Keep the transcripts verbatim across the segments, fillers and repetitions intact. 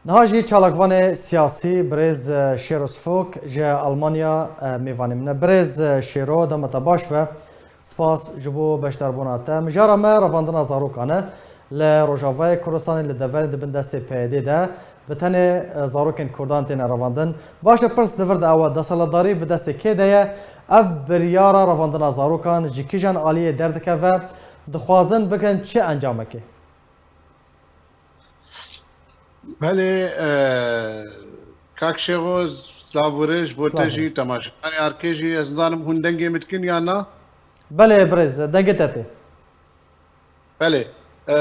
Niha jî çalakvanê siyasî birêz, e, Şêro Sifok ji Almanya, e, mêvanê min e. Birêz, e, Şêro, dema te baş be. Spas ji bo beşdarbûna te. Mijara me revandina zarokan e. Li Rojavayê Kurdistanê li deverê di bin destê P Y D'ê de bi tenê, e, zarokên Kurdan têne revandin. Baş e, pirs di vir de ew e, desthilatdarî bi destê kê de ye? Ev biryara revandina zarokan ji kîjan aliyê derdikeve? Dixwazin bikin çi encamekê? Belê, e, kak Şêxo, silav û rêz bo te jî, temaşevanê arkê jî. Ez nizanim hûn dengê min dikin ya na? Belê birêz, dengê te tê. Belê. E,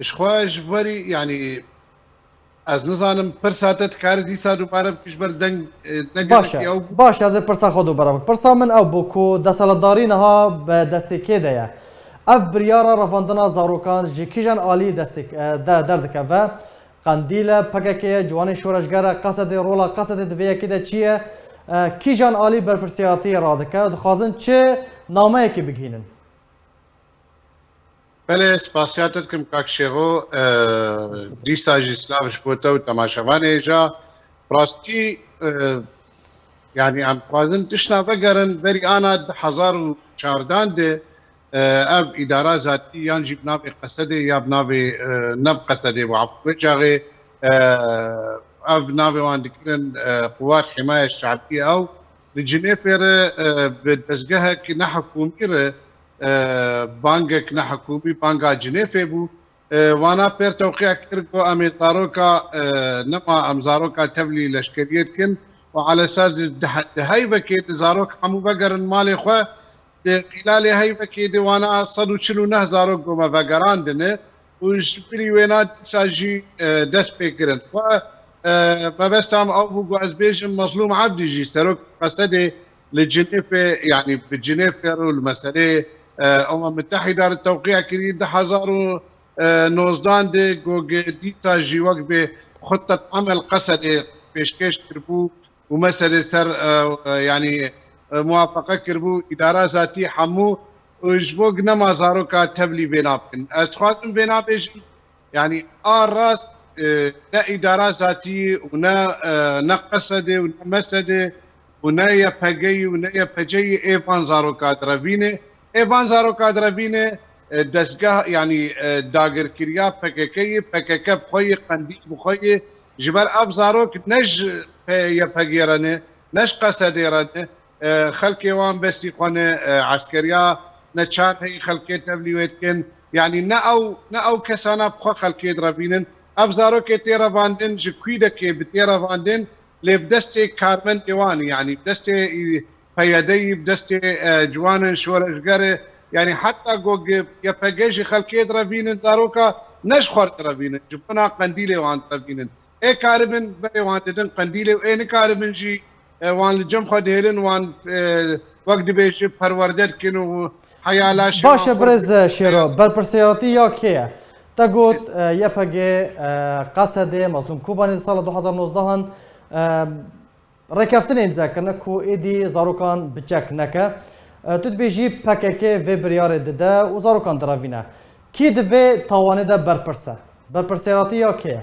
ji xwe ji berî, yanî, ez nizanim pirsa te dikarî dîsa dubare bikî ji ber deng, e, ne Baş e, gerek ew bû. Baş e, ez ê pirsa xwe dubare bikim. Pirsa min ew bû ku desthilatdarî niha bi destê kê de ye? Ev biryara revandina zarokan ji kîjan alî destê, e, de, derdikeve? Qendîl e, P K K ye, ciwanên şoreşger e, Qesedê, rola Qesedê di vê yekê de çi ye? E, kîjan alî berpirsiyatiyê radike? Dixwazin çi nameyekê bigihînin? Belê, spasiya te dikim kak Şêxo. E, dîsa jî silav ji bo te û temaşevanê hêja. Rastî, e, yanî em dixwazin tişta vegerin, berî ana du hezar û çardan de, e, ev îdara zatî yan jî bi navê Qesedê ya bi navê, e, ne bi Qesedê bû, ev wê çaxê, e, ev navê wan dikirin, e, Quwat Himaye Şe'bî ew. Li Cinêfê re, e, bi dezgehek ne hikûmî re, e, bangek ne hikûmî, banga Cinêfê bû. E, wana pêr tewqîya kir ku em ê zaroka, e, nema em zaroka tevlî leşkeriyê dikin û alesaz di, di heyvekê di zarok hemû vegerin malê xwe. Di qîlalê heyvekê de wana sed û çil û neh zarok gome vegerandine û ji bilî wêna dîsa jî, e, dest pê kirin. Xwe, e, mebesta min ew bû ku ez bêjim Mezlûm Ebdî jî serok Qesedê li Cinêfê, yanî bi Cinêfê re û li meselê, e, Umem Mitehîda re tewqiya kirî du hezar û nozdan de, ku dîsa jî wek bê xuttet emel Qesedê pêşkêş kiribû û meselê ser, e, e, yanî, e, muwafeqe kiribû, îdara zatî hemû, e, ji bo nema zaroka tevlî vêna bikin. Ez dixwazim vêna bêjim, yanî a rast, e, ne îdara zatî û ne, e, ne Qesedê û ne Mesedê û ne Y P G'yî û ne Y P C'yî ê van zaroka direvîne. Ê van zaroka direvîne, e, dezgeh, yanî, e, dagirkiriya P K K'yê, P K K bi xwe yê, Qendîl bi xwe yê, ji ber ev zarok ne ji Y P G re ne, ne ji Qesedê re ne, e, xelkê wan bestî xwe ne, e, eskeriya ne çar heyî xelkê tevlî wê dikin. Yanî ne ew, ne ew kesana bi xwe xelkê direvînin. Ev zarokê tê revandin, ji Kwîdekê bi tê revandin, lê bi destê karmendê wan, yanî bi destê, e, P Y D'yî, bi destê, e, ciwanên şoreşgerê, yanî heta ku Y P G jî xelkê direvînin zaroka, ne ji xwe re direvînin, ji bona Qendîlê wan direvînin. Ê karibin berê wan didin Qendîlê û ê nikaribin jî, e, wan li cem xwe dihêlin, wan, e, wek dibêje perwerde dikin û heya laşê Baş e, wan xurt birêz, e, Şêro, berpirsiyarîtî ya kê ye? Te got, e, Y P G, e, Qesedê, Mezlûm Kobanî di sala du hezar nozdehan, e, rêkeftinê îmze kirine ku êdî zarokan bi çek neke. E, tu dibêjî P K K vê biryarê dide û zarokan direvîne. Kî di vê tawanê de berpirs e? Berpirsiyarîtî ya kê ye?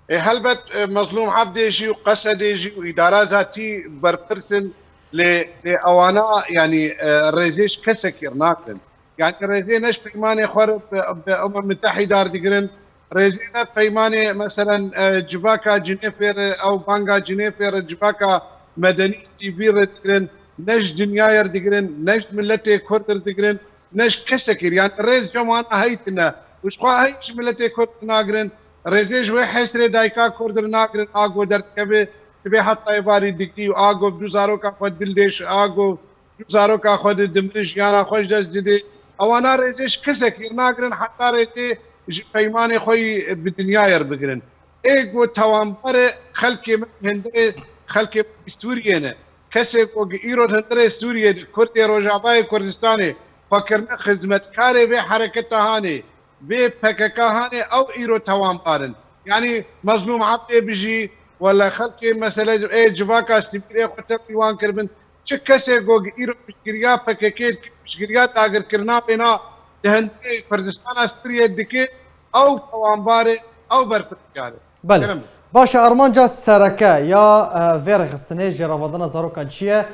E, helbet, e, Mezlûm Ebdê jî û Qesedê jî û îdara zatî berpirs in, lê, lê ewana, yanî, e, rêzê ji kesekî re nakin. Yanî rêzê ne ji peymanê xwe re bi, bi Umem Mitehîda re digirin, rêzê ne peymanê, meselen, e, civaka Cinêfê re, ew banga Cinêfê re, civaka medenî sivîl re digirin, ne ji dinyayê re digirin, ne ji miletê Kurd re digirin, ne ji kesekî re. Yanî rêz cem wana heyî tune û ji xwe heyî ji miletê Kurd re nagirin, rêzê ji wê hesrê dayika Kurd re nagirin, a ku derdikeve, sibê heta êvarî digrî û a ku bi du zaroka xwe dil dêş, a ku du zaroka xwe di dimrin, jiyana xwe ji dest didê. Ewana rêzê ji kesekî re nagirin, heta rêzê ji peymanê xwe yî bi dinyayê re bigirin. Ê ku tawanbarê xelkê min, hundirê xelkê min Sûriyê ne. Kesê ku îro hundirê Sûriyê de, Kurdê Rojavayê Kurdistanê xwe kirine xizmetkarê vê hereketa hanê, vê P K K hanê, ew îro tawanbar in. Yanî Mezlûm Ebdê bijî, wele xelkê mesele ê civaka sivîl ê xwe tevlî wan kiribin. Çi kesê ku îro piştgiriya P K K dike, piştgiriya dagirkirina wêna di hundirê Kurdistana Sûriyê dike, Ew tawanbarê, ew berpirsiyarê. Belê. Kerem. Baş e, armanca sereke ya, e, vê rêxistinê jêravandina zarokan çi ye?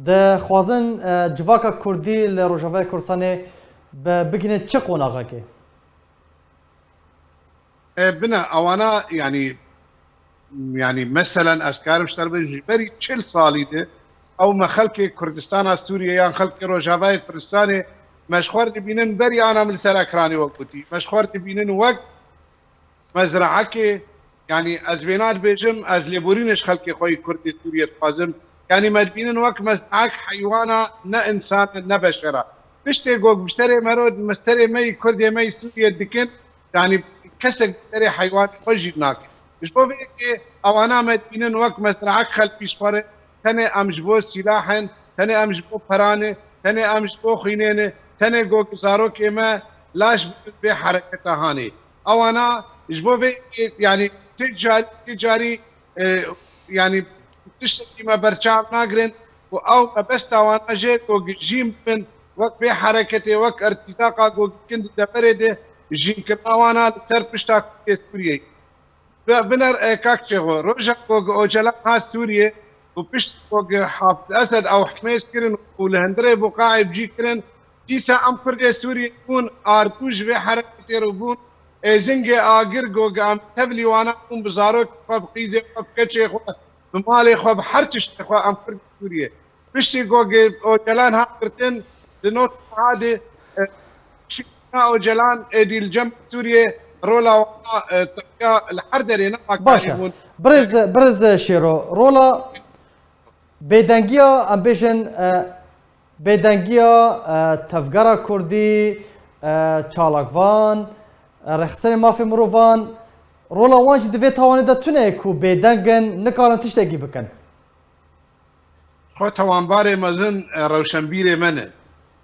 Dixwazin, e, civaka kurdî li Rojavayê Kurdistanê bi-, bigihînin çi qonaxekê? E, bine, ewana, yanî, yanî, meselen, ez karim ji te re bêjim, ji berî çil salî de, ew me xelkê Kurdistana Sûriyê yan xelkê Rojavayê Kurdistanê me ji xwe re dibînin, berî ana min li ser ekranê we gotî, me ji xwe re dibînin wek mezraekê, yanî ez vêna dibêjim, ez lêborînê ji xelkê xwe yî Kurdê Sûriyê dixwazim. Yanî me dibînin wek mezraek heywana, ne însan e, ne beşer e. Tiştê ku bi serê me re, bi serê me yî Kurdê me yî Sûriyê dikin, yanî kesek bi serê heywanê xwe jî nake. Ji bo vê yekê ewana me dibînin wek mezraek xelkî ji xwe re, tenê em ji bo sîlah in, tenê em ji bo peran e, tenê em ji bo xwînê ne, tenê ku zarokê me laş bibin vê hereketa hanê. Ewana ji bo vê, yanî ti carî, ti carî, e, yanî tiştekî me berçav nagirin û ew mebesta wana jê ku jîn bin wek vê hereketê, wek irtîzaqa ku dikin di deverê de jînkirina wana li ser pişta Kurdê Sûriyeyê. Bi-, biner, e, kak Çêxo, roja ku Ocalan hat Sûriyê û pişt ku Hafid Esed ew himêz kirin û li hundirê Buqaê bi cî kirin, dîsa em Kurdê Sûriyê bûn, artû ji vê hereketê re bûn, êzingê agir ku em tevlî wana bûn bi zarokê xwe, bi qîzê xwe, bi keçê xwe, bi malê xwe, bi her tiştê xwe em Kurdê Sûriyê. Piştî ku Ocalan hat girtin, di nota de, e, şîna Ocalan êdî li cem Sûriyê rola wana, e, teqiya li her derê ne Baş e. Birêz, birêz Şêro, rola bêdengiya, em bêjin, e, bêdengiya, e, tevgera Kurdî, e, çalakvan, e, rêxistinên mafê mirovan, rola wan jî di vê tawanê de tune ye ku bêdeng in, nikarin tiştekî bikin. Xwe tawanbarê mezin, e, rewşenbîrê me ne.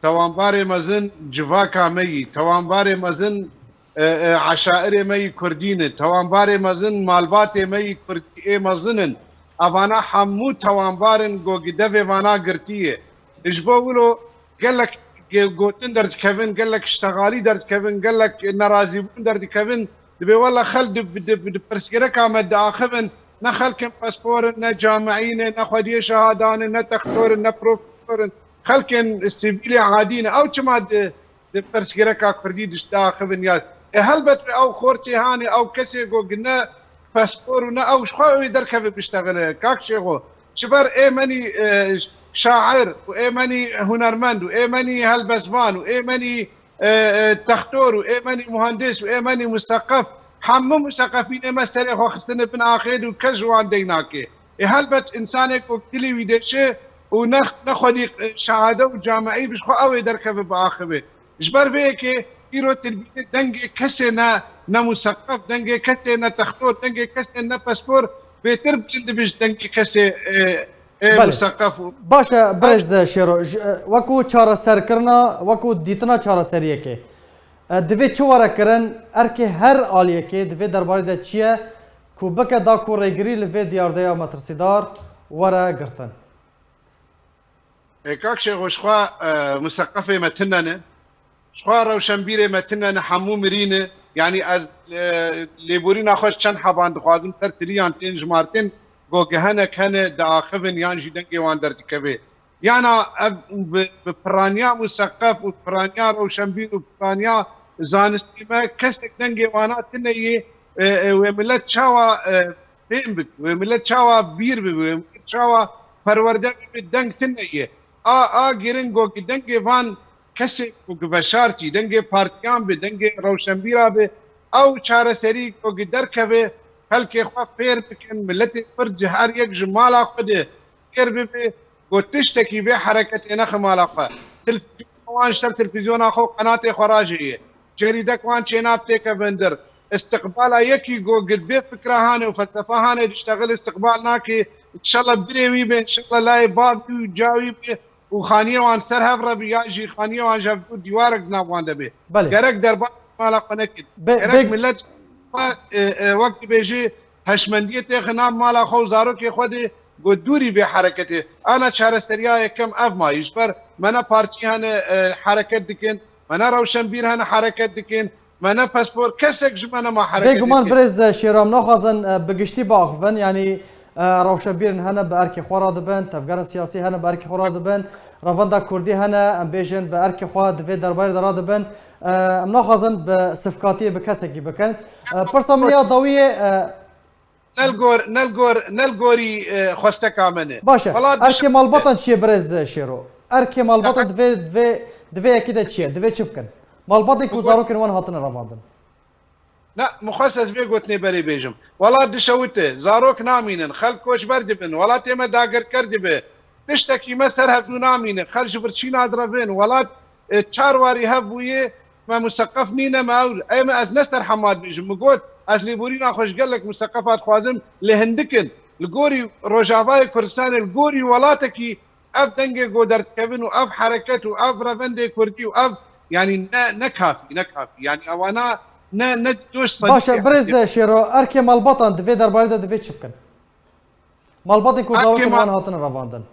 Tawanbarê mezin civaka me yî. Tawanbarê mezin, e, e, eşairê me yî kurdî ne. Tawanbarê mezin malbatê me yî kurdî ê mezin in. Evana hemû tawanbar in ku gi devê vana girtî ye. Ji bo wilo gelek ge-, gotin derdikevin, gelek ştexalî derdikevin, gelek nerazîbûn derdikevin. Dibê wela xelk di, di, di pirsgirêka me diaxivin, ne xelkên paspor in, ne camiyî ne, ne xwediyê şehadan in, ne textor in, ne profesor in. Xelkên sivîlê adî ne. Ew çima di, di pirsgirêka kurdî diş-, diaxivin ya? E, helbet wê ew xortê hanê, ew kesê ku ne paspor û ne ew ji xwe wê derkeve biştexile. Kak Şêxo, ji ber ê menî, e, şair û ê menî hunermend û ê menî helbestvan û ê menî e, e, textor û ê menî muhendis û ê menî museqef, hemû museqefînê me serê xwe xistine bin axê de û kes ji wan dey nake. Ê helbet însanê ku dilê wî dêşe û ne, ne xwedî, e, şehade û camiyî bi ji xwe ew ê derkeve biaxive. Ji ber vê yekê îro tu dibînî dengê kesê ne, ne museqef, dengê kesê ne textor, dengê kesê ne paspor bêtir bilind dibe ji dengê kesê, e, ê Belê. museqef û Baş e, birêz Şêro, ji, e, wekû çareserkirina, wekû dîtina çareseriyekê, e, divê çi were kirin, erkê her aliyekê di vê derbarê de çi ye ku bike da ku rêgirî li vê diyardeya metirsîdar were girtin? Ê, kak Şêxo, ji xwe, e, museqefê me tune ne. Ji xwe rewşenbîrê me tune ne, hemû mirî ne. Yanî ez, e, lêborîna xwe ji çend heban dixwazim, ser tiriyan tên jimartin, ku gihenek hene diaxivin yan jî dengê wan derdikeve. Yana ev bi, bi piraniya museqef û piraniya rewşenbîr û piraniya zanistî me kesek dengê wana tune yê, e, e, wê milet çawa, e, fêm bike, wê milet çawa bîr bibe, wê milet çawa perwerde bibe, deng tune ye. A, a giring ku dengê van kesê ku veşartî, dengê partiyan be, dengê rewşenbîra be, ew çareserî ku derkeve, xelkê xwe fêr bikin, miletê Kurd ji her yek ji mala xwe de fêr bibe, ku tiştekî vê hereketê nexe mala xwe. Televîzyona wan ji ser televîzyona xwe û qenatê xwe rajêye. Cerîdek wan çênabe têkevin dir. Îstiqbala yekî ku gi vê fikra hane û felsefa hane diştexil îstiqbal nake. Înşallah birê wî be, înşallah layê bav wî û ca wî be û xaniyê wan ser hev re be ya jî xaniyê wan ji hev dûr dîwarek di nav wan de be. Belê. Gerek derbas mala xwe nekin. Be-, Gerek be- milet xwe, e, e, wek dibêjî heşmendiyê têxe nav mala xwe û zarokê xwe de ku dûrî vê hereketê. Ana çareseriya yekem ev mayî. Ji ber me ne partî hene, e, hereket dikin, me ne rewşenbîr hene hereket dikin, Me ne paspor, kesek ji me nema hereket. Bêguman birêz Şêro, em naxwazin e, bi giştî biaxivin, yanî e, rewşebîrin hene bi erkê xwe re dibin, tevgerên siyasî hene bi erkê xwe re dibin, revenda kurdî hene, em bêjin bi erkê xwe di vê derbarê de re dibin. E, em naxwazin bi sifkatiyê bi kesekî bikin. E, pirsa min ya dawiyê, e, Ne li gor, ne li gor, ne li gorî e, xwesteka me ne. Baş e. Wela Erkê malbatan çi ye birêz Şêro? Erkê malbatan di vê, di vê, di vê yekê de çi ye? Divê çi bikin? Malbatên ku zarokên wan hatine revandin. Ne, mixwest ez vê gotinê berê bêjim. Welat dişewite, zarok namînin, xelk koçber dibin, welatê me dagirker dibe. Tiştekî me ser hevdû namîne, xelk ji birçîna direvin, welat e, çar warî hev bûye, me museqef nîne, me ewr. Ê me ez ne ser Hemad bêjim. Min got, ez lêborîna xwe ji gelek museqefa dixwazim, lê hindik in. Li gorî Rojavayê Kurdistanê, li gorî welatekî ev dengê ku derdikevin û ev hereket û ev revendê kurdî û ev, yanî ne, ne kafî, ne kafî. Yanî ewana ne, ne dost Baş e, birêz Şêro, erkê malbatan di vê derbarê de divê çi bikin? Malbatên ku zarokên wan hatine revandin.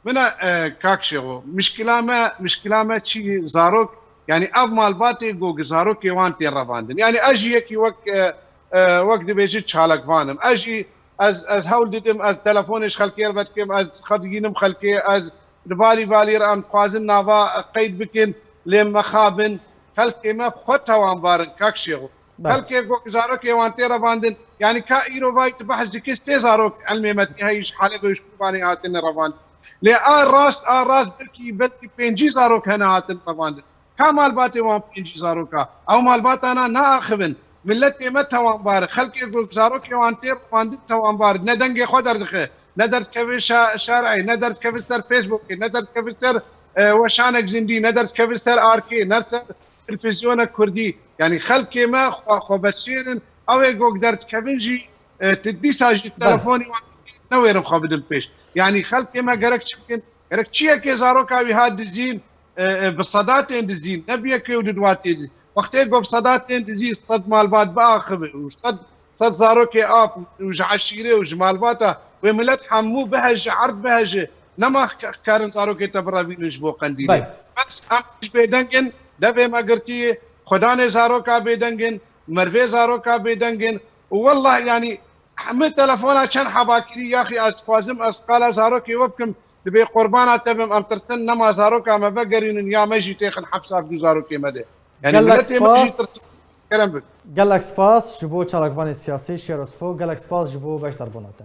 Min e, e, kak Şêxo, mişkila me, mişkila me çi zarok, yanî ev malbatê ku zarokê wan tê revandin. Yanî ez jî yekî wek, e, e, wek dibêjin çalakvan im. Ez jî, ez, ez hewl didim, ez telefonê ji xelkê re vedikim, ez xwe digînim xelkê, ez li balî balî re em dixwazin nava qeyd bikin, lê mexabin, xelkê me bi xwe tawanbar in, kak Şêxo. Belê. Xelkê ku zarokê wan tê revandin, yanî ka îro vay tu behs dikî sê zarok ilmê me tê heyî ji Helebê û ji Kobanê hatine revandin. Lê a rast, a rast belkî, belkî pêncî zarok hene hatin revandin. Ka malbatê wan pêncî zaroka? Ew malbatana naaxivin. Miletê me tawanbar e. Xelkê ku zarokê wan tê revandin tawanbar e. Ne dengê xwe derdixe, ne derdikeve şa-, şareyê, ne derdikeve ser Facebookê, ne derdikeve ser e, weşanek zindî, ne derdikeve ser arkê, ne ser televîzyona kurdî. Yanî xelkê me xwe, xwe besêrin, ew ê gok derdikevin jî, e, ti dîsa jî telefonî wan newêrin xwe bidin pêş. Yanî xelkê me gerek çi bikin? Gerek çiyekê zaroka wî hat dizîn, e, e, bi sedatên dizîn, ne bi yekê û du duwatê dizîn. Wextê ku bi sedatên dizîn sed malbat biaxive û sed, sed zarokê ap û ji eşîrê û ji malbata wê milet hemû biheje, erd biheje, nema k-, karin zarokê te birevînin ji bo qendîlê. Belê. Bes em ji bêdeng in, devê me girtî, xwedanê zaroka bêdeng in, mervê zaroka bêdeng in. Û wellah, yanî, min telefona çend heba kirî, yaxî ez dixwazim ez qala zarokê we bikim, dibê qurbana te bim, em tirsin nema zaroka me vegerînin ya me jî têxin hepsa bi zarokê me de. Yanî Gelek miletê me jî spas. Tirsin. Kerem bik. Gelek spas ji bo çalakvanê siyasî Şêro Sifo, gelek spas ji bo beşdarbûna te.